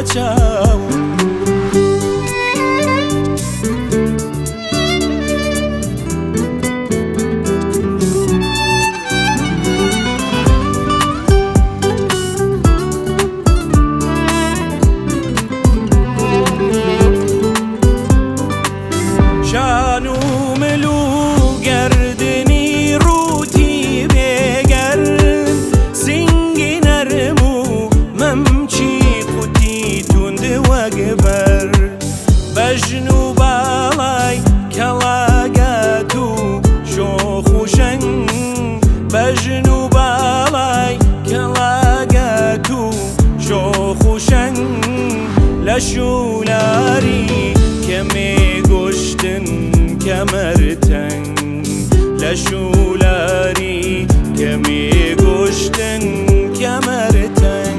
لە چاوم. شان و مل و گەردنی ڕووتی بێگەرد، سینگی نەرم و مەمکی قوتی توند وەک بەر، بەژن و باڵای کەڵاگات و شۆخ و شەنگ، بەژن و باڵای کەڵاگات و شۆخ و شەنگ، لە شولاری کەمێ گوشتن کەمەرتەنگ، لە شولاری کەمێ گوشتن کەمەرتەنگ.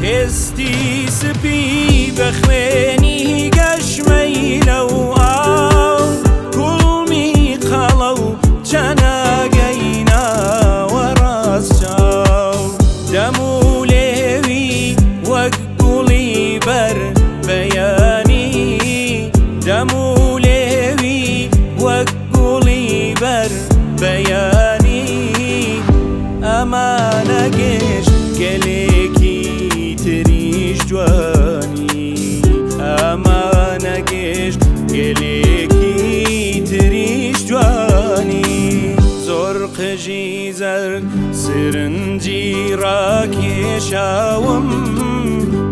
پێستی سپی بە خوێنی گەشمەیلە و ئاو، کوڵمی قەڵە و چەناگەی ناوەڕاست چاو، دەم و لێوی وەک گوڵی بەر بەیانی، دەم و لێوی وەک گوڵی بەر بەیانی. ئەمانە گشت گەلێکی تریش جوانی، ئەمانە گشت گەلێکی تریش جوانی. زۆر قژی زەرد سرنجی ڕاکێشاوم،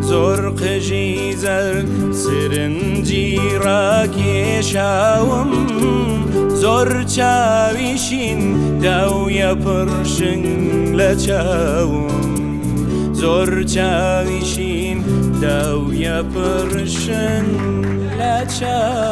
زۆر قژی زەرد سرنجی ڕاکێشاوم، زۆر چاویشین داویە پڕشنگ لە چاوم، زۆر چاویشین داویە پڕشنگ لە چاوم.